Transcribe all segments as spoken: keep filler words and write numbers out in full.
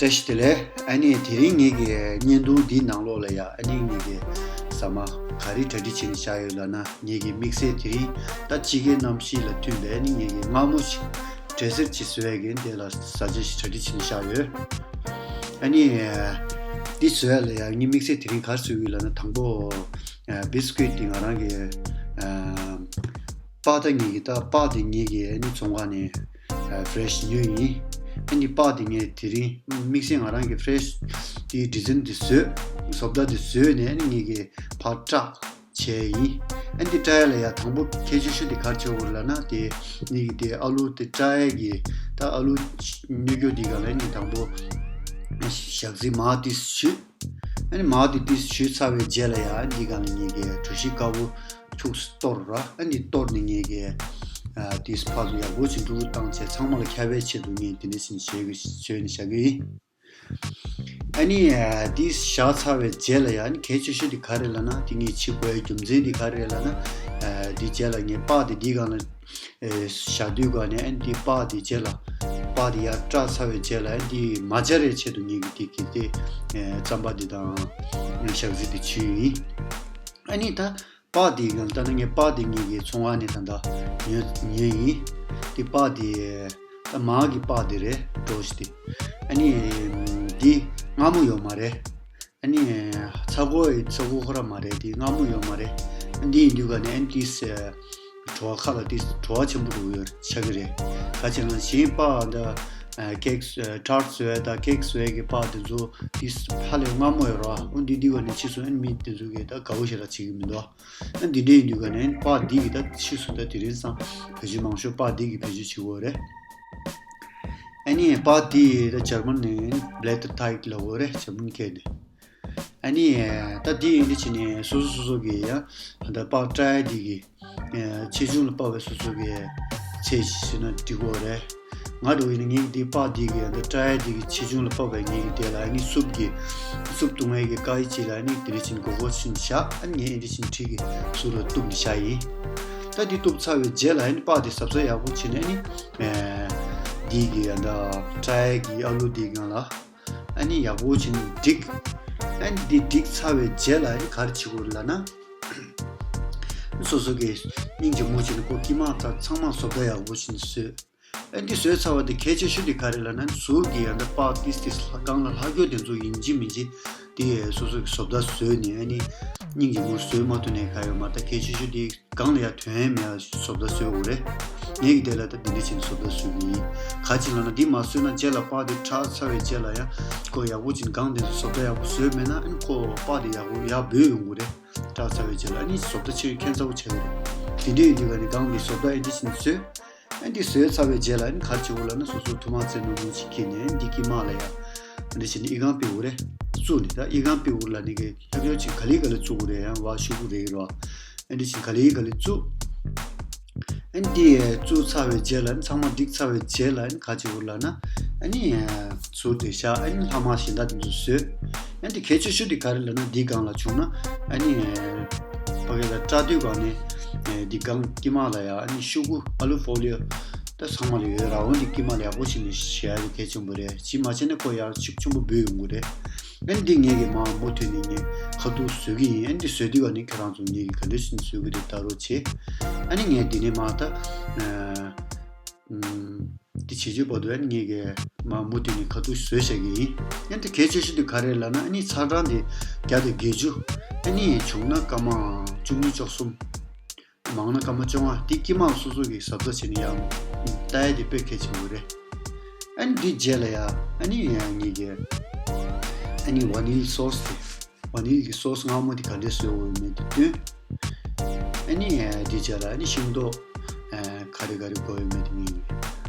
བཀྲ་ཤིས་བདེ་ལེགས། ཨ་ནི་དེ་རིང་ངེད་ཀྱི་བརྙན་ཐུང་འདིའི་ནང་ལོགས་ལ་ཡ། ཨ་ནི་ངེད་ཀྱི་ཟ་མ་ག་རེ་གྲ་སྒྲིག་བྱས་ནས་བཞག་ཡོད་ལབ་ན། ངེད་ཀྱི་དམིགས་བསལ་དེ་རིང་ད་དཔྱིད་ཀའི་གནམ་གཤིས་ལ་མཐུན་པའི་ཨ་ནི་ངེད་ཀྱི་མངར་མོ་ཞིག་འབྲས་སིལ་ཅིག་བཟོ་ཡས་ཀྱི་དེ་ལ་ཟ་ཆས་ཤིག་གྲ་སྒྲིག་བྱས་ནས་བཞག་ཡོད། ཨ་ནི་འདི་བཟོ་ཡས་ལ་ཡ་ངས་དམིགས་བསལ་དེ་རིང་ག་རེ་བཟོ་གི་ཡོད་ལབ་ན། དང་པོ་བིས་ཀུད་འདི་ང་རང་གི་པགས། ད་ངེད་ཀྱི་ད་པགས་འདི་ངེད་ཀྱི་ཨ་ནི་ཚོང་ཁང་ནས་ཨ་ཕ་རེ་ཤི་ཉོས་ཡིན། ཨ་ནི་པགས་འདི་ངས་དེ་རིང་དམིགས་བསལ་ང་རང་གི་ཕ་རེ་ཤི་དེའི་ཌི་ཛན་འདི་བཟོས། བཟོ་ལྟ་འདི་བཟོས་ནས་ཨ་ནི་ངེད་ཀྱི་ཕར་བཀྲ་བྱས་ཡིན། ཨ་ནི་འདི་བཀྲ་ཡ་ལ་ཡ་དང་པོ་གལ་ཆེ་ཤོས་འདི་ག་རེ་བྱེད་དགོས་ལབ་ན། དེ་ངེད་ཀྱི་དེ་ཨ་ལུ་དེ་བཀྲ་ཡ་གི་ད་ཨ་ལུ་སྣོད་སྐྱོ་འདི་ག་ལ་ནི་དང་པོ་ཞག་རྩི་མར་ཏིས་བྱུགས། ཨ་ནི་མར་དེ་ཏིས་བྱུགས་ཚར་བའི་རྗེས་ལ་ཡ། ཨ་ནི་འདི་ག་ལ་ངེད་ཀྱི་གྲོ་ཞིབ་དཀར་པོ་ཁྱུག་ཙམ་གཏོར་ར། ཨ་ནི་གཏོར་ནས་ངེད་ཀྱི་ཨ་ཏིས་ཕར་ཚུར་ཡག་པོ་ཞིག་འགྲུལ་བསྐུལ་བཏང་བྱས། ཚང་མ་ལ་ཁྱབ་པའི་ཆེད་དུ་ངས་དེ་འདྲ་ཞིག་བྱས་བྱས་ནས་བཞག་གི་ཡིན། ཨ་ནི་ཨ་ཏིས་བཞག་ཚར་བའི་རྗེས་ལ་ཡ། ཨ་ནི་གལ་ཆེ་ཤོས་དེ་ག་རེ་ལབ་ན། དེ་ངས་བྱེད་དགོས་ཡའི་རྒྱུ་མཚན་དེ་ག་རེ་ལབ་ན། ཨ་དེ་རྗེས་ལ་ངས་པགས་དེ་འདི་ག་ལ་ཨེ་བཞག་དུས་ག་ནས་ཨ་ནི་འདི་པགས་འདི་རྗེས་ལ། པགས་འདི་ཡར་བཀྲ་ཚར་བའི་རྗེས་ལ། ཨ་ནི་འདི་མ་འབྱར་བའི་ཆེད་དུ་ངས་ཀྱི་འདི་གི་དེ་ཨེ་རྩམ་པ་འདི་དང་ཞག་རྩི་འདི་བྱུགས་ཡིན། ཨ་ནི་ད་པགས་འདི་གང་ལྟར་ན་ངས་པགས་འདི་ངས་ཀྱི་ཚོང་ཁང་ནས་ད་ལྟ་ཉོས་ཉོས་ཡིན། འདི་པགས་འདི་ད་མར་གྱི་པགས་འདི་རེད། གྲོ་ཞིབ་འདི། ཨ་ནི་འདི་མངར་མོ་ཡོད་མ་རེད། ཨ་ནི་ཚ་ཁོ་ཡི་ཚ་ཁོ་ཁོ་ར་མ་རེད། དེ་མངར་མོ་ཡོད་མ་རེད། ཨ་འདི་ཡིན་དུས་ག་ནས་ཨ་ནི་ཏིས་བྲོ་བ་ཁ་ལ་ཏིས་བྲོ་བ་ཆེན་པོ་འགྲོ་གི་ཡོད་ཆགས་ཀྱི་རེད། ག་ཅི་ལབ་ན་གཞན་པགས་འདི་ཀེག་ཊར་བཟོ་ཡ་དང་ཀེག་བཟོ་ཡ་གི་པགས་དེ་ཚོ་ཏིས་ཧ་ལས་མངར་མོ་ཡོད་ར། ཨ་འདི་འདི་ག་ནས་ཕྱིས་སོང་། ཨ་ནི་མི་དེ་ཚོ་གི་ད་དགའ་བོ་ཞེ་དྲག་བྱེད་ཀྱི་མི་འདུག་ཨ་འདི་འདྲ་ཡིན་དུས་ག་ནས་པགས་འདི་གི་ད་ཕྱིས་སུ་ད་དེ་རིང་སང་བེད་སྤྱོད་མང་ཤོས་པགས་འདི་གི་བེད་སྤྱོད་བྱེད་དགོས་རེད། ཨ་ནི་པགས་འདི་ད་འཇར་མན་ནས་བྷེ་ལེ་ཊ་ཊའིཊ་ལབ་དགོས་རེད། འཇར་མན་སྐད་ནས། ཨ་ནི་ད་འདི་ཡིན་འདི་བྱས་ནས་སོ་སོ་སོ་སོ་གི་ཡ་ད་པགས་བཀྲ་ཡ་འདི་གི་ཆེ་ཆུང་ལ་དཔག་པའི་སོ་སོ་གི་ཚད་ཞིག་ན་འགྲིག་གོ་རེད། ང་འདྲ་བོ་ཡིན་ན་ངེད་ཀྱི་འདི་པགས་འདི་གི་ཡ་ད་བཀྲ་ཡ་འདི་གི་ཆེ་ཆུང་ལ་དཔག་པའི་ངེད་ཀྱི་དེ་ལ་ཨ་ནི་སུབ་ཀྱི་སུབ་བཏུང་བའི་གི་ཀ་ཡི་ཅིག་ལ་ཨ་ནི་དེ་འདྲ་བྱས་ནས་མགོ་སྐོར་ཕྱིན་བཞག་ཨ་ནི་ངས་ཨེ་འདྲ་བྱས་ནས་ཁྲིད་ཀྱི་ཟུར་ལ་གཏུབ་ནས་བཞག་ཡིན། ད་འདི་གཏུབ་ཚར་བའི་རྗེས་ལ་ཨ་ནི་པགས་འདི་གཟབ་གཟབ་ཡག་པོ་བྱས་ནས་ཨ་ནི་འདི་གི་ཡ་ད་བཀྲ་ཡ་གི་ཨ་ལུ་འདི་སྒང་ལ་ཨ་ནི་ཡག་པོ་བྱས་ནས་བསྒྲིགས། ཨ་ནི་འདི་བསྒྲིགས་ཚར་བའི་རྗེས་ལ་ཨ་ནི་ག་རེ་བྱེད་དགོས་ལབ་ན། སོ་སོ་གི་སྙིང་རྗེ་མོ་བྱས་ནས་ཁོ་དཀྱིལ་མ་ཚང་མ་བཟོ་ལྟ་ཡག་པོ་བྱས་ནས་བཟོས། ཨ་འདི་བཟོས་ཚར་བ་དེ་གལ་ཆེ་ཤོས་དེ་ག་རེ་ལབ་ན། ཟུར་གྱི་ཡང་ན་པགས་ཏིས་ཏིས་ལྷ་སྒང་ལ་ལྷག་རྒྱུ་དེ་ཚོ་ཡིན་གཅིག་མིན་གཅིག་དེ་སོ་སོ་གི་བཟོ་ལྟ་བཟོས་ནས་ཨ་ནི་སྙིང་རྗེ་མོ་བཟོས་མ་ཐུབ་ནས་ག་ཡོད་མ། ད་གལ་ཆེ་ཤོས་དེ་སྒང་ལ་ཡང་དོན་མེད་བཟོ་ལྟ་བཟོས་དགོས་རེད། ངེད་ཀྱི་དེ་ལ་ད་འདི་འདྲ་བྱས་ནས་བཟོ་ལྟ་བཟོས་ཀྱི་ཡིན། ག་ཅི་ལབ་ན་འདི་མ་བཟོས་ན་རྗེས་ལ་པགས་དེ་བཀྲ་ཚར་བའི་རྗེས་ལ་ཡང་ཁོ་ཡག་པོ་བྱས་ནས་སྒང་དེ་ཚོ་བཟོ་ལྟ་ཡག་པོ་བཟོས་མེད་ན་ཨ་ནི་ཁོ་པགས་དེ་ཡག་པོ་ཡར་འབུད་ཡོང་གི་རེད། བཀྲ་ཚར་བའི་རྗེས་ལ་ཨ་ནི་བཟོ་ལྟ་ཆེས་ཁྱད་མཚར་པོ་ཆགས་ཀྱི་རེད། དེ་འདྲ་ཡིན་དུས་ག་ནས་སྒང་གི་བཟོ་ལྟ་ཨེ་འདྲ་བྱས་ནས་བཟོས། ཨ་འདི་བཟོས་ཚར་བའི་རྗེས་ལ་ཨ་ནི་ག་རེ་བྱེད་དགོས་ལབ་ན། སོ་སོ་ཐུར་མ་རྩེ་ནོར་མོ་ཅིག་འཁྱེར་ནས་ཨ་འདི་དཀྱིལ་མ་ལ་ཡ་ཨ་འདི་བྱས་ནས་ཨི་ཁང་ཕུབ་དགོས་རེད། བཙུགས་ནས་ད་ཨི་ཁང་ཕུབ་དགོས་ལབ་ནས་གི་ཁྱབ་ཁྱབ་ཅིག་ག་ལེ་ག་ལེ་བཙུགས་དགོས་རེད། ཡང་བ་ཤུ་གུ་རེད་རོ། ཨ་འདི་བྱས་ག་ལེ་ག་ལེ་བཙུགས། ཨ་འདི་བཙུགས་ཚར་བའི་རྗེས་ལ་ཨ་ནི་ཚང་མ་བསྒྲིགས་ཚར་བའི་རྗེས་ལ་ཨ་ནི་ག་རེ་བྱེད་དགོས་ལབ་ན། ཨ་ནི་ཟུར་དེ་བཞག་ཨ་ནི་ལྷག་མ་གཞན་དག་དེ་ཚོ་བཟོས། ཨ་ནི་གལ་ཆེ་ཤོས་དེ་ག་རེ་ལབ་ན། འདི་སྒང་ལ་བྱུང་ན་ཨ་ནི་ཕ་གི་ལ་བཀྲ་དུས་སྒང་ནས་འདི་སྒང་དཀྱིལ་མ་ལ་ཡ་ཨ་ནི་ཤུ་གུ་ཨ་ལུ་ཕོ་ལི་ཡ་ད་ཚང་མ་ལ་ཡོད་ར། འོ་འདི་དཀྱིལ་མ་ལ་ཡག་པོ་བྱས་ནས་བཞག་ཡ་དེ་གལ་ཆེན་པོ་རེད། ཅི་མ་བྱས་ན་ཁོ་ཡར་ཤུགས་ཆེན་པོ་འབུད་ཡོང་གི་རེད། ཨ་ནི་འདི་ངས་གི་མ་མུ་མཐུད་ནས་ངས་ཁ་ཐུག་བཟོ་གི་ཡིན། ཨ་ནི་འདི་བཟོས་དུས་སྒང་ནས་ཁྱེད་རང་ཚོ་ངས་གི་ག་འདྲ་བྱས་ནས་བཟོ་གི་རེད་ལྟ་རོགས་བྱེད། ཨ་ནི་ངས་འདི་ནས་མ་ད་ཨ། ཨུམ། འདི་བྱེད་ཆོས་བར་དུ་ཨ་ནི་ངས་གི་མ་མུ་མཐུད་ནས་ཁ་ཐུག་བཟོས་བཞག་གི་ཡིན། ཨ་ནི་གལ་ཆེ་ཤོས་དེ་ག་རེ་ལབ་ན། ཨ་ནི་ཚ་གྲང་དེ་བརྒྱ་དང་བརྒྱད་ཅུ། ཨ་ནི་བྱུང་ན་སྐར་མ་བཅུ་གཉིས་བཅུ་གསུམ། མང་ན་སྐར་མ་བཅོ་ལྔ། དེ་དཀྱིལ་མ་སོ་སོ་གི་གཟབ་གཟབ་བྱས་ནས་ཡང་ལྟ་ཡ་དེ་དཔེ་གལ་ཆེན་པོ་རེད། ཨ་ནི་འདི་རྗེས་ལ་ཡ་ཨ་ནི་ཡང་ངས་གི་ཨ་ནི་ཝ་ནིལ་སོ་སི་དེ། ཝ་ནིལ་གྱི་སོ་སི་མངར་མོ་དེ་ག་འདྲས་བཟོས་འོས་མེད་དེ་བསྟུན། ཨ་ནི་དེ་རྗེས་ལ་ཨ་ནི་ཤིང་ཏོག་ག་རེ་ག་རེ་དགོས་ཡོད་མེད་དེ་ངས་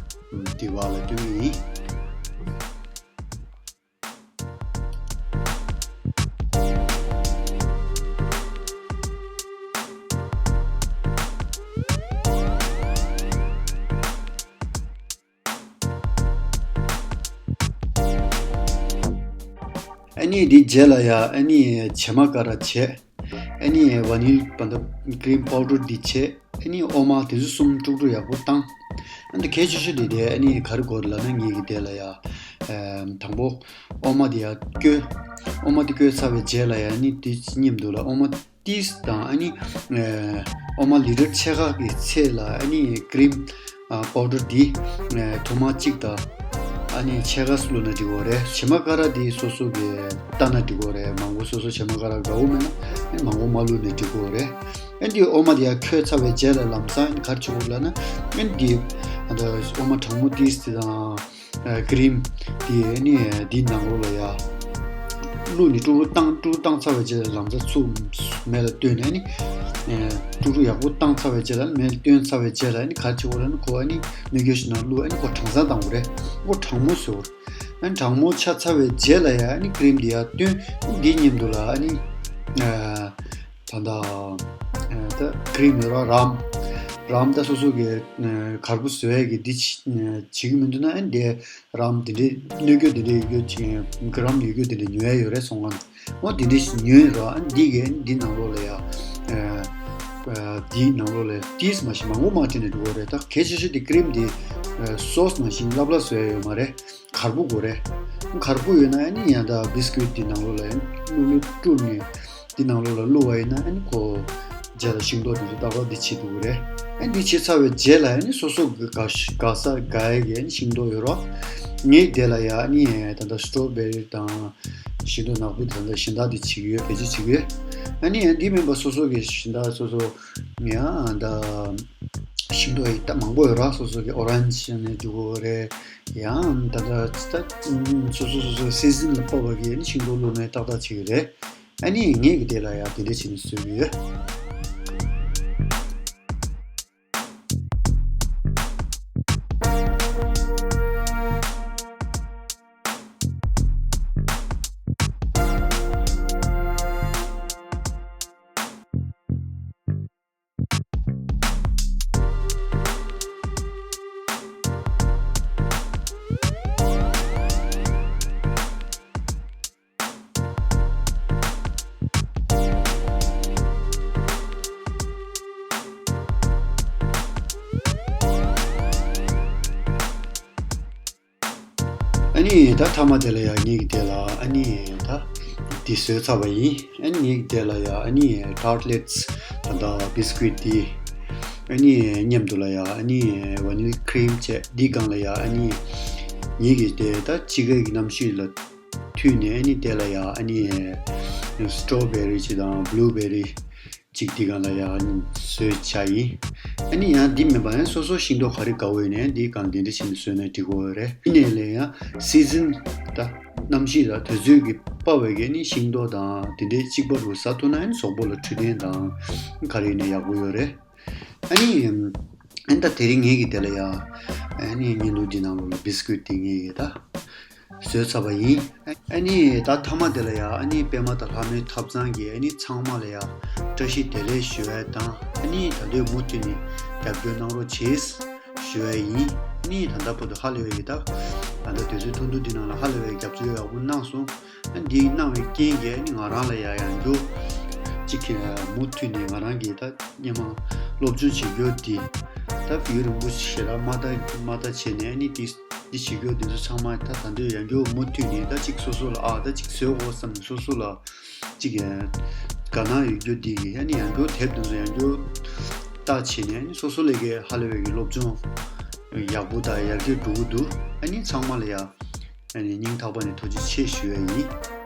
དེ་བར་ལ་བསྟུན་གྱི་ཡིན། ཨ་ནི་དེ་རྗེས་ལ་ཡ་ཨ་ནི་བྱེ་མ་ཀ་ར་བྱས། ཨ་ནི་ཝ་ནིལ་པ་ད་ཀི་རིམ་པའུ་ཌར་འདི་བྱས། ཨ་ནི་འོ་མ་དེ་ཚོ་གསུམ་དཀྲུག་དཀྲུག་ཡག་པོ་བཏང་། ཨ་ནི་གལ་ཆེ་ཤོས་དེ་དེ་ཨ་ནི་ག་རེ་དགོས་རེད་ལབ་ན། ངེད་ཀྱི་དེ་ལ་ཡ་ ཨ་དང་པོ་འོ་མ་དེ་ཡར་བསྐོལ། འོ་མ་དེ་བསྐོལ་ཚར་བའི་རྗེས་ལ་ཡང་ནི་དེ་མཉམ་དུ་ལ་འོ་མ་ཏིས་དང་ཨ་ནི་ཨ་འོ་མ་ལི་ཊར་ཕྱེད་ཀ་གི་ཚད་ལ་ཨ་ནི་ཀི་རིམ་ཨ་པའུ་ཌར་འདི་ཨ་ཐུར་མ་གཅིག་དང་ཨ་ནི་ཕྱེད་ཀ་བླུགས་ན་འགྲིག་གི་རེད། བྱེ་མ་ཀ་ར་འདི་སོ་སོ་གི་བལྟས་ན་འགྲིག་གི་རེད། མང་པོ་སོ་སོ་བྱེ་མ་ཀ་ར་དགའ་བོ་མེད་ན་ཨ་ནི་མང་པོ་མ་བླུགས་ནས་འགྲིག་གི་རེད། ཨ་ནི་འདི་འོ་མ་འདི་ཡར་འཁོལ་ཚར་བའི་རྗེས་ལ་ལམ་སང་ཨ་ནི་ག་རེ་བྱེད་དགོས་ལབ་ན་ཨ་ནི་འདི་ཨ་འོ་མ་གྲང་མོ་ཏིས་དེ་དང་། ཨ་ཀི་རིམ་དེ་ནི་འདི་ནང་ལོགས་ལ་ཡ་བླུགས་ནས་དཀྲུག་དཀྲུག་བཏང་དཀྲུག་བཏང་ཚར་བའི་རྗེས་ལ་ལམ་སང་ཚུར་མེ་ལ་བཏོན་ནས་ནི་ཨ་དཀྲུག་དཀྲུག་ཡག་པོ་བཏང་ཚར་བའི་རྗེས་ལ་མེ་ལ་བཏོན་ཚར་བའི་རྗེས་ལ་ནི་ག་རེ་བྱེད་དགོས་ལབ་ན་ཁོ་ཨ་ནི་སྣོད་ཀྱི་ནང་བླུགས་ཨ་ནི་ཁོ་གྲང་སར་བཏང་དགོས་རེད། ཁོ་གྲང་མོ་བཟོ་དགོས་རེད། ཨ་ནི་གྲང་མོ་ཆགས་ཚར་བའི་རྗེས་ལ་ཡ་ཨ་ནི་ཀི་རིམ་འདི་ཡར་བཏོན། འདི་མཉམ་དུ་ལ་ཨ་ནི་ཨ། ད་ལྟ་ཨ་ད་ཀི་རིམ་ཡོད་ར་རམ། རམ་ད་སོ་སོ་གི་ཨ་གར་པོ་བཟོ་ཡས་ཀྱི་འདི་བྱེད་ཀྱི་མི་འདུག་ན་ཨ་ནི་དེ་རམ་དེ་འདྲའི་སྣོད་སྐྱོ་དེ་འདྲའི་ཡོད་ཀྱི་གི་རམ་ཡོད་རྒྱུ་དེ་འདྲ་ཉོ་ཡས་ཡོད་རེད་སོང་ང་། འོ་དེ་འདྲ་ཞིག་ཉོས་ར་ཨ་ནི་འདི་གས་འདི་ནང་ལོགས་ལ་ཡ་ཨ་འདིའི་ནང་ལོགས་ལ་ཏིས་མ་ཞིག་མང་པོ་མ་བྲིས་ནས་འགྲོ་གི་རེད། ད་གལ་ཆེ་ཤོས་དེ་ཀི་རིམ་དེ་ཨ་སོ་སི་མ་ཞིག་ལབ་ལབ་བཟོ་ཡས་ཡོད་མ་རེད། གར་པོ་དགོས་རེད། གར་པོ་ཡོད་ན་ཨ་ནི་ཡང་ད་བིས་ཀུད་དེ་ནང་ལོགས་ལ་ཡང་བླུགས་བླུགས་བཀྲུས་ནས་དེ་ནང་ལོགས་ལ་བླུགས་པ་ཡིན་ན་ཨ་ནི་ཁོ་རྗེས་ལ་ཤིང་ཏོག་དེ་ཚོ་ཏག་ཏག་འདི་བྱེད་ཐུབ་ཀྱི་རེད། ཨ་ནི་འདི་བྱེད་ཚར་བའི་རྗེས་ལ་ཨ་ནི་སོ་སོ་གི་དགའ་ཤ་དགའ་ས་དགའ་ཡས་ཀྱི་ཨ་ནི་ཤིང་ཏོག་ཡོད་རོགས། ངའི་དེ་ལ་ཡ་ཨ་ནི་ད་ལྟ་སི་ཊོ་བེ་རི་དང་ཤིང་ཏོག་ནག་པོ་དེ་ད་ལྟ་གཞན་དག་དེ་བྱེད་ཀྱི་ཡོད། བེད་སྤྱོད་བྱེད་ཀྱི་ཡོད། ཨ་ནི་ཡང་འདི་མིན་པ་སོ་སོ་གི་གཞན་དག་སོ་སོ་ཡང་ད་ཤིང་ཏོག་ཡི་ད་མང་པོ་ཡོད་ར། སོ་སོ་གི་ཨོ་རན་ཇི་ནས་འཇུག་གི་རེད། ཡང་ད་ལྟ་ད་སོ་སོ་སོ་སོའི་སི་ཛན་ལ་དཔག་པའི་གི་ཤིང་ཏོག་བླུགས་ནས་ཏག་ཏག་བྱེད་ཀྱི་རེད། ཨ་ནི་ངས་ཀྱི་དེ་ལ་ཡང་དེ་འདྲ་བྱས་ནས་བཟོས་ཀྱི་ཡོད། ཨ་ནི་ད་མཐའ་མ་དེ་ལ་ཡང་ངེད་ཀྱི་དེ་ལ་ཨ་ནི་ད་འདི་བཟོས་ཚར་བ་ཡིན། ཨ་ནི་ངེད་ཀྱི་དེ་ལ་ཡང་ཨ་ནི་ཊར་ཊི་ལེ་ཊི་ད་ལྟ་བིས་ཀུད་འདི་ཨ་ནི་མཉམ་དུ་ལ་ཡང་ཨ་ནི་ཝ་ནི་ལ་ཀི་རིམ་བྱས། འདི་སྒང་ལ་ཡང་ཨ་ནི་ངེད་ཀྱི་དེ་ད་དཔྱིད་ཀ་གི་གནམ་གཤིས་ལ་མཐུད་ནས་ཨ་ནི་དེ་ལ་ཡང་ཨ་ནི་སི་ཊོ་བེ་རི་ཅིག་དང་བྷུ་ལུ་བེ་རི་གཅིག་འདི་སྒང་ལ་ཡང་བཟོས་བྱས་ཡིན། ཨ་ནི་ཡང་འདི་མིན་པ་ཡང་སོ་སོ་ཤིང་ཏོག་ག་རེ་དགའ་བོ་ཡོད་ནའི་འདི་སྒང་འདི་འདྲ་བྱས་ནས་བཟོས་ན་འགྲིག་གི་རེད། ཡིན་ནའི་ལས་ཡང་སི་ཛན་ད་གནམ་གཤིས་ལ་དུས་ཚོད་ཀྱི་དཔག་པའི་གི་ནི་ཤིང་ཏོག་དང་དེ་འདྲའི་གཅིག་པ་རུ་ཟ་ཐུབ་ན་ཡང་གཟུགས་པོ་ལ་འཕྲོད་བསྟེན་དང་ག་རེ་ཡིན་ནའི་ཡག་པོ་ཡོད་རེད། ཨ་ནི་ཨ་ནི་ད་དེ་རིང་ངེད་ཀྱི་དེ་ལ་ཡང་ཨ་ནི་བརྙན་ཐུང་འདི་ནང་ལོགས་ལ་བིས་ཀུད་འདི་ངེད་ཀྱི་ད། བཟོས་ཚར་བ་ཡིན། ཨ་ནི་ད་མཐའ་མ་དེ་ལ་ཡང་ཨ་ནི་པད་མ་དང་ལྷ་མོའི་ཐབ་ཚང་གི་ཨ་ནི་ཚང་མ་ལ་ཡང་བཀྲ་ཤིས་བདེ་ལེགས་ཞུ་བ་དང་། ཨ་ནི་ད་དུང་མུ་མཐུད་ནས་རྒྱབ་སྐྱོར་གནང་རོགས་བྱེད་ཞུ་བ་ཡིན། ཨ་ནི་ད་ལྟ་བར་དུ་ཧ་ལས་པའི་གི་ད་ད་ལྟ་དུས་ཚོད་ཐུང་ཐུང་འདི་ནང་ལ་ཧ་ལས་པའི་རྒྱབ་སྐྱོར་ཡག་པོ་གནང་སོང་། ཨ་འདི་གནང་བའི་རྐྱེན་གྱིས་ཨ་ནི་ང་རང་ལ་ཡང་ཡང་བསྐྱར་གཅིག་གི་མུ་མཐུད་ནས་ང་རང་གིས་ད་སྔོན་མ་སློབ་སྦྱོང་བྱེད་རྒྱུ་དེ་ད་བོད་རིན་པོ་ཆེ་ཞེ་དྲག་མ་ལྟ་མ་ལྟ་བྱས་ནས་ཨ་ནི་དེ་འདི་བྱེད་རྒྱུ་འདི་ཚོ་ཚང་མ་ད་ད་འདོད་ཡང་རྒྱུ་མུ་མཐུད་ནས་ད་ཅིག་སོ་སོ་ལ་ཨ་ད་ཅིག་བཟོས་དགོས་བསམ་ནས་སོ་སོ་ལ་ཅིག་དགའ་སྣང་ཡོད་རྒྱུ་འདི་གི་ཨ་ནི་ཡང་རྒྱུ་དེབ་འདི་ཚོ་ཡང་རྒྱུ་ལྟ་བྱས་ནས་ཨ་ནི་སོ་སོ་ལས་ཀའི་ཧ་ལས་པའི་གི་སློབ་སྦྱོང་ཡག་པོ་དང་ཡར་རྒྱས་འགྲོ་གི་འདུག་ཨ་ནི་ཚང་མ་ལ་ཡང་ཨ་ནི་སྙིང་ཐག་པ་ནས་ཐུགས་རྗེ་ཆེ་ཞུ་ཡ་ཡིན།